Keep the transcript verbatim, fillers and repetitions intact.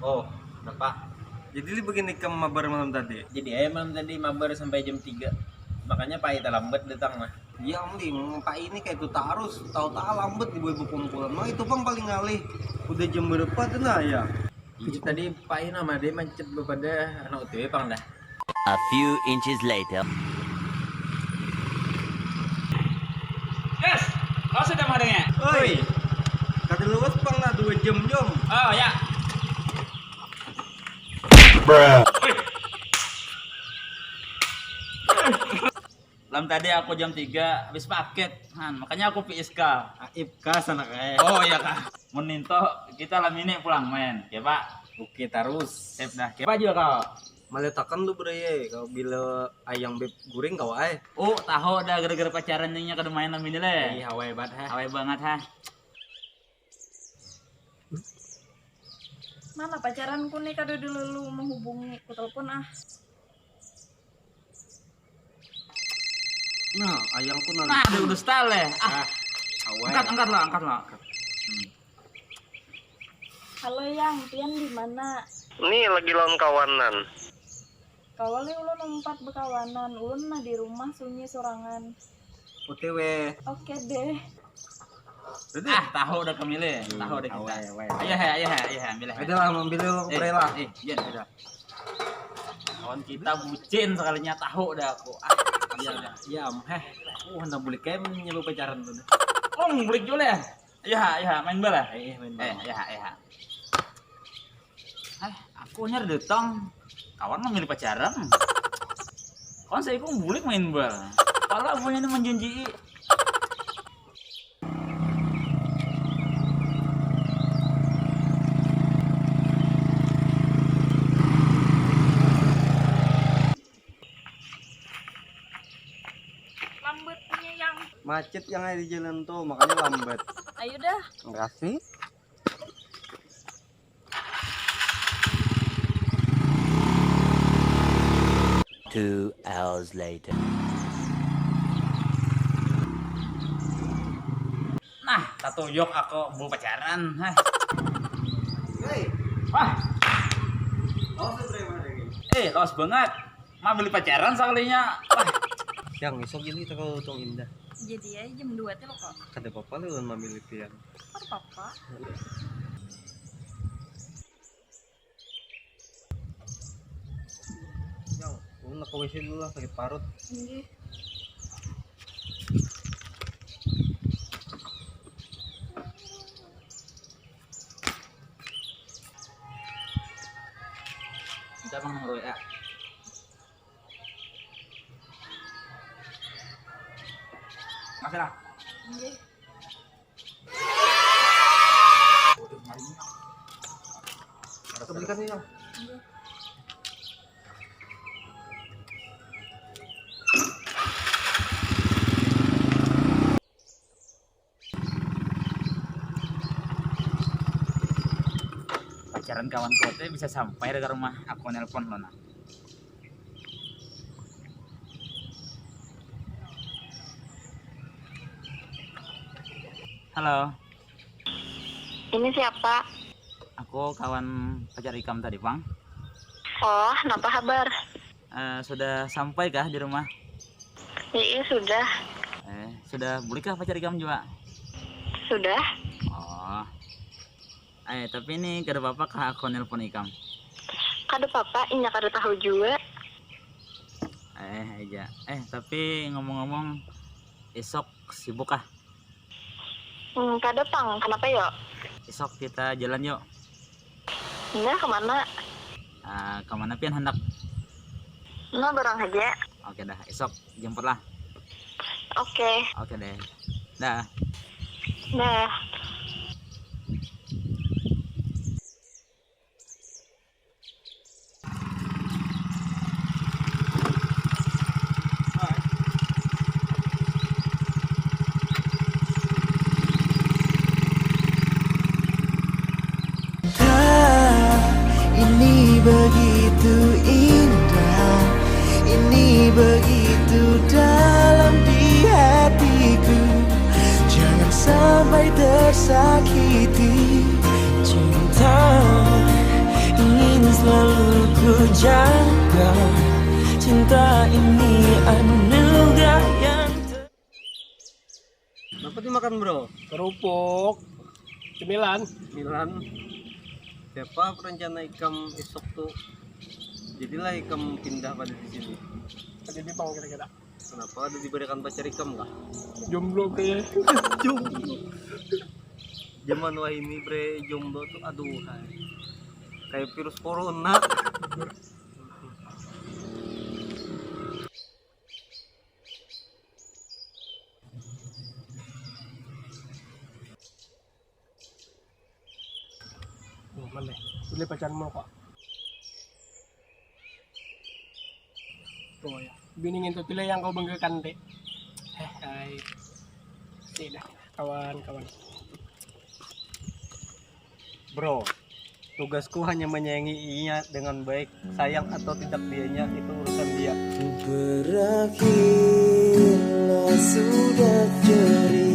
Oh, kenapa? Jadi li begini ke mabar malam tadi. Jadi ayah malam tadi mabar sampai jam tiga. Makanya Pak Ita lambat datang lah. Ya Om Ling, Pak ini kayak itu tarus, tahu-tahu lambat dibuat berkumpulan. Nah itu pang paling ngalih. Udah jam berapa tuh nah ya? Jadi tadi Pak ini nama dia macet bepada anak O T W pang dah. A few inches later. Yes, kau sudah madangnya. Oi, kada luas pang lah dua jam jom. Oh ya. Lam tadi aku jam tiga habis paket, han, makanya aku P S K. Aib kah sana kae. Oh iya kah. Mun ninto kita lam ini pulang main, ya Pak. Oke tarus. Sip dah. Apa juga kau? Maletakan lu beraya kau bila ayang beb guring kau ai. Oh tahu dah gara-gara pacaran nya kada main lam ini leh. Ih hawai banget ha. Hawai banget ha. Mana pacaranku nih kada dulu menghubungi ku telepon ah. Nah, ayangku nanti. Nah, ada udah style ya. Ah, ah awal. Angkat, angkat lah, angkat lah. Hmm. Halo yang, pian di mana? Nih lagi lawan kawanan. Kawali ulun umpat bekawanan, ulun nah di rumah sunyi sorangan. O T W. Oke deh. Berarti ah, tahu udah kemilih, hmm, tahu udah kita. Ayo ha, ayo ha, ayo ha, ambil ha. Ada lah ambil dulu eh, lah. Eh, iya, iya. Kawan kita bucin sekalinya tahu dah aku. Ah, iya, iya, heh. Aku hendak beli kem nyewa pacaran tuh. Oh, beli juga ya? Iya, iya, main bola. Eh, main bola. Eh, iya, iya. Eh, aku nyar datang. Kawan mau milih pacaran. Kawan saya kok bulik main bola. Kalau punya ini menjanji. Lambat punya yang. Macet yang ada di jalan tuh, makanya lambat. Ayo dah. Makasih. Two hours later. Nah, tatuyuk aku bu pacaran. Hah. Hei. Wah. Los itu dari mana ini? Eh, los banget. Mau beli pacaran sekalinya. Wah. Yang isok ini terlalu untung indah. Jadi ya jam dua tuh kok. Kada apa-apa lewat memilih pian. Kada apa-apa. Halo. Yang, ulun nak ke W C dulu lah, sakit parut. Inggih. Kita mau ngeroy ya. Masih lah. Inggih. Pacaran kawan kote bisa sampai ke rumah aku nelpon lo nah. Halo. Ini siapa? Aku kawan pacar ikam tadi, Pang. Oh, napa habar? Uh, sudah sampai kah di rumah? Iya, sudah. Eh, sudah bulikah pacar ikam juga? Sudah. Oh. Eh, tapi ini kada apa-apa kah aku nelpon ikam? Kada apa-apa, inya kada tahu juga. Eh, aja. Eh, tapi ngomong-ngomong, esok sibuk kah? Hmm, kada pang, kenapa yo? Isok kita jalan yuk. Nah, kemana? Uh, kemana pian hendak? Nah, barang aja. Oke dah, isok jemput lah. Oke. Oke deh. Dah. Dah. Ini begitu indah, ini begitu dalam di hatiku. Jangan sampai tersakiti cinta. Lalu ku jaga cinta ini anugerah yang ter- Apa dimakan, bro? Kerupuk, cemilan. Milan. Siapa rencana ikam esok tuh? Jadilah ikam pindah pada di sini. Jadi bang kira-kira. Kenapa ada diberikan pacar ikam kah? Jomblo bre. Jomblo. Zaman wahini, bre, jomblo tuh aduh, hai. Kayak virus corona. Oh, mana? Boleh pacaran mau kok. Oh ya. Bini ngintut pilih yang kau banggakan deh. Heh, hai. Tidak, kawan-kawan. Bro, tugasku hanya menyayangi ia dengan baik. Sayang atau tidak dianya itu urusan dia. Berakhirlah sudah cerita.